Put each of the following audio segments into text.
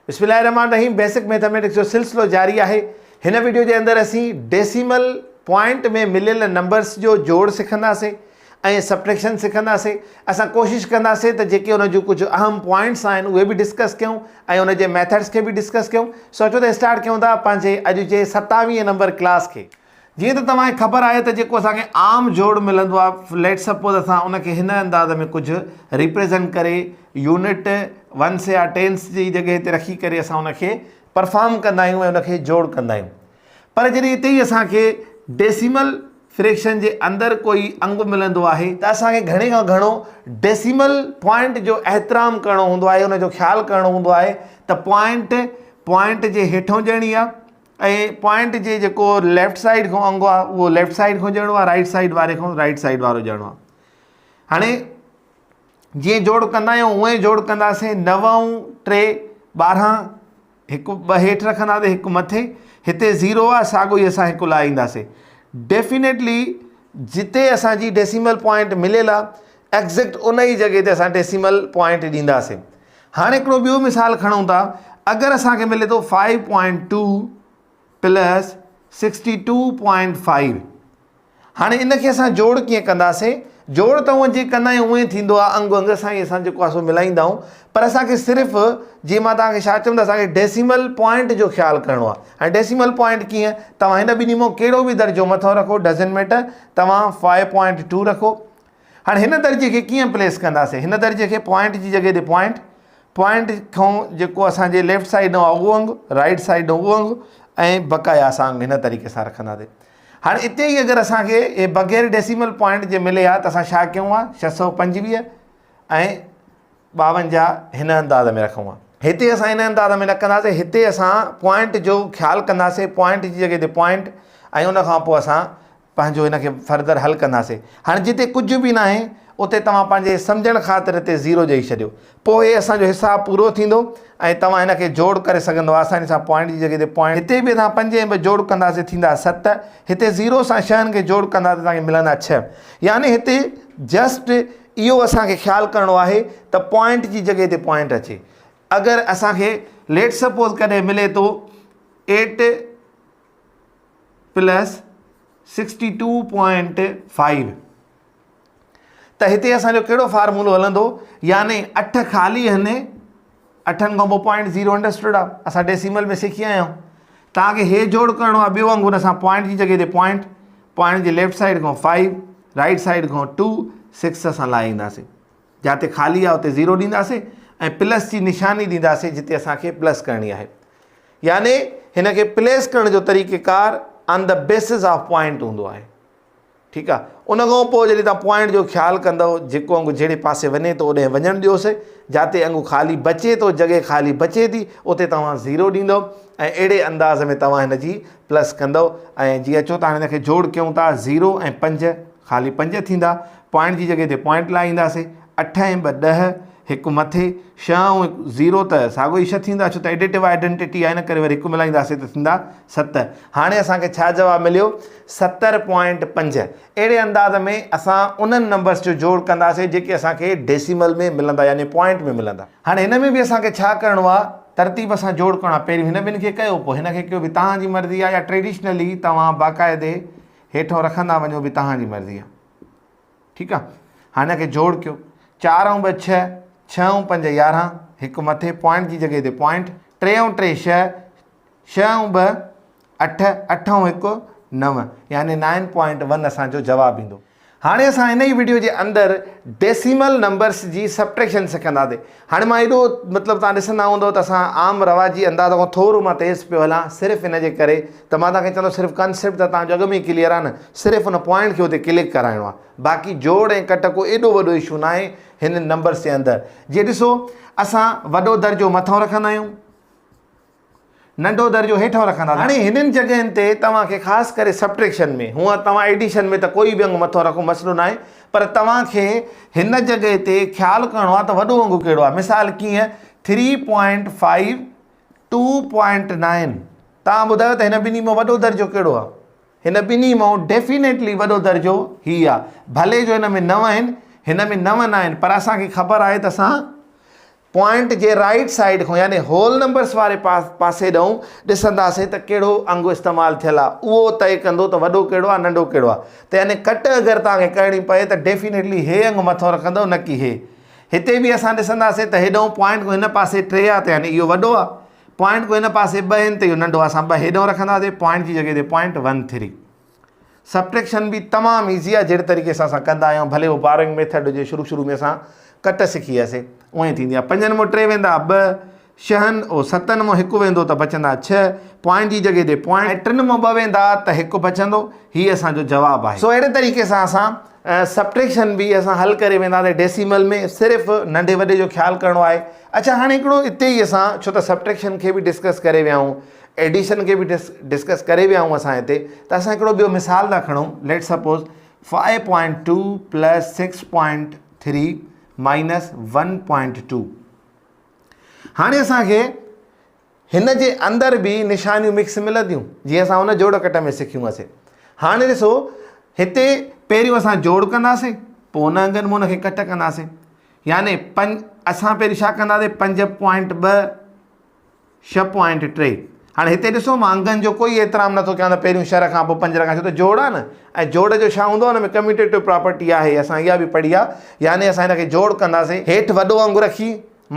بسم الله الرحمٰن الرحيم بيسڪ ميٿاميٽڪس جو سلسلو جاري آهي. هن وڊيو جي اندر اسين ڊيسيمل پوائنٽ ۾ مليل نمبرس جو جوڙ سکنداسين ۽ سبٽريڪشن سکنداسين. اسان ڪوشش ڪنداسين ته جيڪي ان جون ڪجهه اهم پوائنٽس آهن اهي به ڊسڪس ڪيون ۽ ان جي ميٿڊس کي به ڊسڪس ڪيون. سو اچو ته اسٽارٽ ڪيون ٿا پنهنجي اڄ جي 27 نمبر ڪلاس کي. جيئن ته توهان کي خبر آهي ته جيڪو اسان کي عام جوڙ ملندو آهي ليٽ سپوز اسان ان کي هن انداز ۾ ڪجهه ريپريزنٽ ڪري يونٽ ونس يا ٽينس جي جڳهه تي رکي ڪري اسان ان کي پرفارم ڪندا آهيون ۽ ان کي جوڙ ڪندا آهيون پر جڏهن اتي ئي اسان کي ڊيسيمل فريڪشن جي اندر ڪوئي انگ ملندو آهي ته اسان کي گهڻي کان گهڻو ڊيسيمل پوائنٽ جو احترام ڪرڻو هوندو آهي ان جو خيال ڪرڻو هوندو آهي ته پوائنٽ پوائنٽ جي هيٺون ڏيڻي آهي ۽ پوائنٽ جي جيڪو ليفٽ سائيڊ کان انگ آهي اهو ليفٽ سائيڊ کان ڄڻو آهي رائيٽ سائيڊ واري کان رائيٽ سائيڊ وارو ڄڻو آهي هاڻي جيئن جوڙ ڪندا آهيون اونئن جوڙ ڪنداسين نو ۽ ٽي 12 هڪ ٻه هيٺ رکنداسين هڪ مٿي هتي زيرو آهي ساڳو ئي اسان هڪ لاهينداسين ڊيفينيٽلي جتي اسانجي ڊيسيمل پوائنٽ مليل آهي ايگزيڪٽ ان ئي جڳهه تي اسان ڊيسيمل پوائنٽ ڏينداسين هاڻي هڪڙو ٻيو مثال کڻون ٿا اگر اسان کي ملي ٿو 5.2 پلس 62.5 هاڻي ان کي اسان جوڙ ڪيئن ڪنداسين جوڙ ته هونئن جيئن ڪندا آهيون اونئن ٿيندو آهي انگ انگ سان ئي اسان جيڪو آهي سو ملائيندا آهيون پر اسان کي صرف جيئن مان توهان کي ڇا چيم ته اسان کي ڊيسيمل پوائنٽ جو خيال ڪرڻو آهي هاڻي ڊيسيمل پوائنٽ ڪيئن توهان هن ٻنهي مان ڪهڙو به درجو مٿو رکو ڊزنٽ ميٽر توهان 5.2 رکو هاڻي هن درجي کي ڪيئن پليس ڪنداسين؟ هن درجي کي پوائنٽ جي جڳهه تي پوائنٽ، پوائنٽ کان جيڪو اسان جي ليفٽ سائيڊ ڏانهن اهو انگ، رائيٽ سائيڊ ڏانهن اهو انگ ۽ بقايا اسان انگ هن طريقي سان رکنداسين. هاڻي اتي ئي اگر اسان کي هي بغير ڊيسيمل پوائنٽ جي ملي ها ته اسان ڇا ڪيون ها؟ 625 ۽ 52 هن انداز ۾ رکون ها. هتي اسان هن انداز ۾ نه ڪنداسين، هتي اسان پوائنٽ جو خيال ڪنداسين، پوائنٽ جي جڳهه تي پوائنٽ ۽ ان کان پوء اسان پنهنجو هن کي فردر حل ڪنداسين. هاڻي جتي ڪجهه به ناهي اتي توهان پنهنجي سمجهڻ خاطر هتي زيرو ڏئي ڇڏيو. پوء هي اسان جو حساب پورو ٿيندو ۽ توهان هن کي جوڙ ڪري سگهندو آساني سان پوائنٽ جي جڳهه تي پوائنٽ. هتي به اسان پنج ۽ ٻه جوڙ ڪنداسين ٿيندا ست. هتي زيرو سان ڇهن کي جوڙ ڪنداسين توهان کي ملندا ڇهه. يعني هتي جسٽ اهو اسان کي خيال ڪرڻو آهي ته پوائنٽ جي جڳهه تي پوائنٽ اچي. اگر اسان کي ليٽ سپوز ڪڏهن ملي ٿو ايٽ پلس 62.5 ته هتي اسان جو ڪهڙو فارمولو هلندو يعني اٺ خالي هن اٺن کان پوء پوائنٽ زيرو انڊرسٽوڊ آ اسان ڊيسيمل ۾ سکي آيا آهيون توهان کي هي جوڙ ڪرڻو آ ٻيو انگ ان سان پوائنٽ جي جڳهه تي پوائنٽ پوائنٽ جي ليفٽ سائيڊ کان 5 رائٽ سائيڊ کان 2 6 اسان لاهي اينداسين جاتي خالي آ اتي زيرو ڏينداسين ۽ پلس جي نشاني ڏينداسين جتي اسان کي پلس ڪرڻي آهي يعني هن کي پليس ڪرڻ جو طريقه ڪار on the basis of point هوندو آهي ٺيڪ آ ان کان پوء جڏهن تان پوائنٽ جو خيال ڪندو جيڪو انگ جهڙي پاسي وڃي ٿو اوڏانهن وڃڻ ڏيوس جاتي انگ خالي بچي ٿو جڳهه خالي بچي ٿي اتي توهان زيرو ڏيندو ۽ اهڙي انداز ۾ توهان هن جي پلس ڪندو ۽ جي اچو ته هاڻي هن کي جوڙ ڪيون ٿا زيرو ۽ پنج خالي پنج ٿيندا پوائنٽ جي جڳهه تي پوائنٽ لاهينداسين، اٺ ۽ ٻه ڏهه، هڪ مٿي، ڇهه ۽ هڪ زيرو ته ساڳيو ئي ڇهه ٿيندا ڇو ته ايڊيٽو آئيڊنٽيٽي آهي ان ڪري وري هڪ ملائينداسين ته ٿيندا ست. هاڻي اسان کي ڇا جواب مليو؟ ستر پوائنٽ پنج. اهڙي انداز ۾ اسان انهن نمبرس جو جوڙ ڪنداسين جيڪي اسان کي ڊيسيمل ۾ ملندا يعني پوائنٽ ۾ ملندا. هاڻي هن ۾ به اسان کي ڇا ڪرڻو آهي؟ ترتيب سان جوڙ ڪرڻو آهي. پهريون هن ٻن کي ڪيو پوء هن کي ڪيو به توهان جي مرضي آهي يا ٽريڊيشنلي توهان باقاعدي هيٺون رکندا وڃو به توهان جي مرضي آهي. ٺيڪ آ هاڻي هن کي جوڙ ڪيو چار ۽ ٻه ڇهه ڇهه ۽ پنج 11 هڪ مٿي پوائنٽ جي جڳهه تي پوائنٽ ٽي ۽ ٽي ڇهه ڇهه ۽ ٻه اٺ اٺ ۽ هڪ نو يعني 9.1 اسان جو جواب ايندو. هاڻي اسان هن ئي وڊيو جي اندر ڊيسيمل نمبرس جي سبٽريڪشن سکنداسين. هاڻي مان ايڏو مطلب توهان ڏسندا هوندؤ ته اسان عام رواجي انداز کان ٿورو مان تيز پيو هلان صرف ان جي ڪري ته مان توهان کي چوندس صرف ڪنسيپٽ ته توهان جو اڳ ۾ ئي ڪليئر آهي نه صرف ان پوائنٽ کي اتي ڪلڪ ڪرائڻو آهي باقي جوڙ ۽ ڪٽ ڪو ايڏو وڏو اشو ناهي هن نمبرس جي اندر جي ڏسو اسان وڏو درجو مٿئون رکندا آهيون ننڍو درجو هيٺئون رکندا. هاڻي هنن جڳهين تي توهان کي خاص ڪري سبٽريڪشن ۾، هونء توهان ايڊيشن ۾ ته ڪوئي به انگ مٿو رکو مسئلو ناهي، پر توهان کي هن جڳهه تي خيال ڪرڻو آهي ته وڏو انگ ڪهڙو آهي. مثال ڪيئن three point five two point nine توهان ٻڌايو ته هن ٻنهي مان وڏو درجو ڪهڙو آهي؟ هن ٻنهي مان ڊيفينيٽلي وڏو درجو هي آهي. ڀلي جو هن ۾ نو آهن، هن ۾ نو ناهن، پر اسان کي خبر آهي ته اسان. پوائنٽ جي رائيٽ سائيڊ کان يعني هول نمبرس واري پاسي ڏانهن ڏسنداسين ته ڪهڙو انگ استعمال ٿيل آهي اهو طئي ڪندو ته وڏو ڪهڙو آهي ننڍو ڪهڙو آهي ته يعني ڪٽ اگر توهان کي ڪرڻي پئي ته ڊيفينيٽلي هي انگ مٿو رکندو نه ڪي هي. هتي به اسان ڏسنداسين ته هيڏانهن پوائنٽ کان هن پاسي 3 آهي ته يعني اهو وڏو آهي پوائنٽ کان هن پاسي 2 آهن ته اهو ننڍو آهي اسان 2 هيڏانهن رکنداسين پوائنٽ جي جڳهه تي پوائنٽ 1 3. سبٽريڪشن به تمام ايزي آهي جهڙي طريقي سان اسان ڪندا آهيون ڀلي اهو بارنگ ميٿڊ هجي شروع شروع ۾ اسان ڪٽ سکي وياسي اونئن ئي ٿيندي آهي پنجن مان ٽي ويندا ٻه ڇهن او ستن مان هڪ ويندو ته بچندا ڇهه پوائنٽ جي جڳهه تي پوائنٽ ۽ ٽن مان ٻه ويندا ته هڪ بچندو هي اسان جو جواب آهي. سو اهڙي طريقي سان اسان سبٽريڪشن به اسان حل ڪري وينداسين ڊيسيمل ۾ صرف ننڍي وڏي جو خيال ڪرڻو آهي اڇا هاڻي هڪڙو اتي ئي اسان ڇو ته سبٽريڪشن کي به ڊسڪس ڪري ويا آهيون ايڊيشن کي به ڊسڪس ڪري ويا آهيون اسان هتي ته اسان هڪڙو ٻيو مثال ٿا کڻون let suppose 5.2 plus 6.3 minus 1.2 هاڻي اسان کي هن جي اندر به نشانيون مڪس ملنديون جيئن اسان ان جوڙ ڪٽ ۾ سکيون هئاسين هاڻي ڏسو هتي پهريون اسان جوڙ ڪنداسين پوء ان انگن مان ان کي ڪٽ ڪنداسين يعني پنج اسان پهريون ڇا ڪنداسين 5.2 ڇهه پوائنٽ ٽي. هاڻي هتي ڏسو مان انگن جو ڪوئي احترام نٿو ڪيان ته پهريون ڇهه رکان پوء پنج رکان ڇو ته جوڙ آهي نه ۽ جوڙ جو ڇا هوندو آهي ان ۾ ڪميوٽيٽو پراپرٽي آهي اسان اها به پڙهي آهي يعني اسان هن کي جوڙ ڪنداسين هيٺ وڏو انگ رکي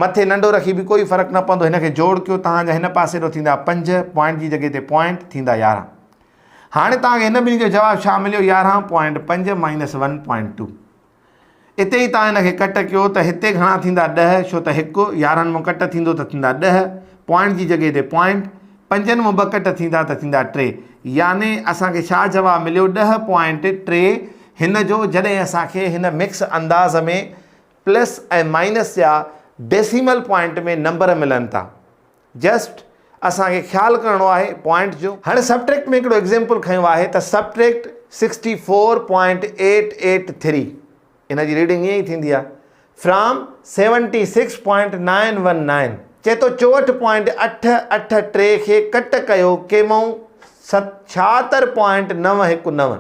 مٿي ننڍو رکي به ڪوئي فرق نه پوندو هن کي جوڙ ڪيو توهان جا هن پاسي ڏو ٿيندا پنج پوائنٽ جي جڳهه تي پوائنٽ ٿيندا 11 هاڻي توهان کي هن ٻنهي جو جواب ڇا مليو 11 پوائنٽ پنج مائنس ون پوائنٽ ٽو اتي ئي توهان هن کي ڪٽ ڪيو ته هتي گهڻا ٿيندا ڏهه ڇو ته هڪ 11 مان ڪٽ ٿيندو ته ٿيندا ڏهه پوائنٽ جي جڳهه تي پوائنٽ پنجن مان ٻه ڪٽ ٿيندا ته ٿيندا ٽي يعني اسان کي ڇا جواب مليو ڏهه پوائنٽ ٽي هن جو جڏهن اسان کي هن مڪس انداز ۾ پلس ۽ مائنس جا ڊيسيمل پوائنٽ ۾ نمبر ملن ٿا. جسٽ اسان کي خيال ڪرڻو آهي پوائنٽ جو. هاڻي سبٽريڪٽ ۾ هڪڙو ايگزيمپل کنيو آهي ته سبٽريڪٽ 64.883 ان جي ريڊنگ ائين ئي ٿيندي آهي فرام 76.919 چئي ٿو 64.883 کي ڪٽ ڪيو ڪيمئون 76.919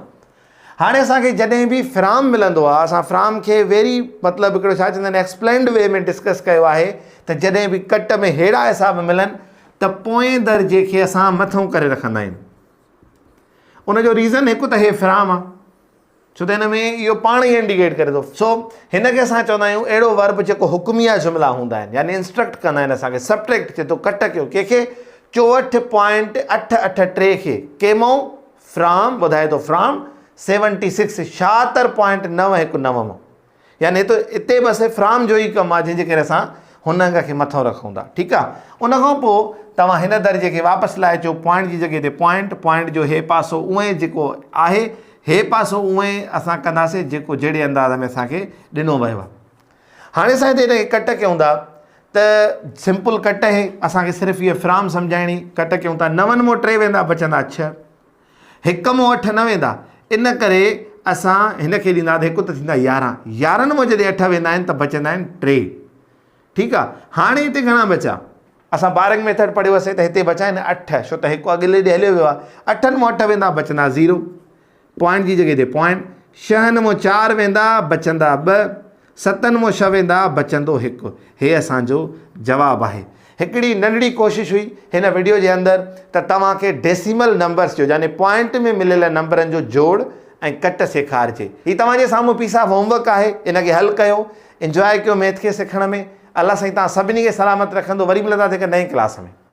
هاڻي اسان کي جڏهن به فرام ملندو آهي اسان فرام کي ويري مطلب هڪڙو ڇا چوندا آهن ايڪسپلينڊ وي ۾ ڊسڪس ڪيو آهي ته جڏهن به ڪٽ ۾ ههڙا حساب ملن ته پوئين درجي کي اسان مٿو ڪري رکندا آهيون ان جو ريزن هڪ ته هي فرام آهي ڇو ته هن ۾ اهو پاڻ ئي انڊيڪيٽ ڪري ٿو سو هن کي اسان چوندا آهيون اهڙو ورب جيڪو حڪميه جملا هوندا آهن يعني انسٽرڪٽ ڪندا آهن اسان کي سبٽريڪٽ چئي ٿو ڪٽ ڪيو ڪنهن کي چوهٺ پوائنٽ اٺ اٺ ٽي کي ڪيمئون فرام ٻڌائي ٿو فرام سيونٽي سڪس ڇاهتر پوائنٽ نو هڪ نو مان يعني هتي اتي بس فرام جو ئي ڪم آهي جنهن جي ڪري اسان هن انگ کي مٿو رکون ٿا ٺيڪ آهي ان کان پوء توهان هن درجي کي واپس لاهي اچو پوائنٽ جي جڳهه تي پوائنٽ پوائنٽ جو هي پاسو اونئي جيڪو آهي هي پاسو اونئي اسان ڪنداسين جيڪو جهڙي انداز ۾ اسان کي ڏنو ويو آهي هاڻي اسان هتي هن کي ڪٽ ڪيون ٿا ته سمپل ڪٽ اهي اسان کي صرف هيء فرام سمجهائڻي ڪٽ ڪيون ٿا نون مون ٽي ويندا بچندا ڇهه هڪ مون اٺ نه ويندا ان ڪري اسان هن کي ڏيندا ته هڪ ته ٿيندا يارهن يارهن مون جڏهن اٺ ويندا آهن ته بچندا آهن ٽي ٺيڪ آ هاڻي هتي گهڻا بچا اسان بارنگ ميٿڊ پڙهيوسي ته هتي بچا آهن اٺ ڇو ته هڪ اڳلي ڏي هليو ويو آهي اٺن مون اٺ ويندا بچندا زيرو پوائنٽ جي جڳهه تي پوائنٽ، ڇهن مان چار ويندا، بچندا ٻه، ستن مان ڇهه ويندا، بچندو هڪ. هي اسان جو جواب آهي. هڪڙي ننڍڙي ڪوشش هئي هن وڊيو جي اندر ته توهان کي ڊيسيمل نمبرس جو يعني پوائنٽ ۾ مليل نمبرن جو جوڙ ۽ ڪٽ سيکارجي. هي توهان جي سامهون پيس آف هوم ورڪ آهي ان کي حل ڪيو. انجواء ڪيو ميٿ کي سکڻ ۾. الله سائين توهان سڀني کي سلامت رکندو. وري ملنداسين هڪ نئين ڪلاس ۾.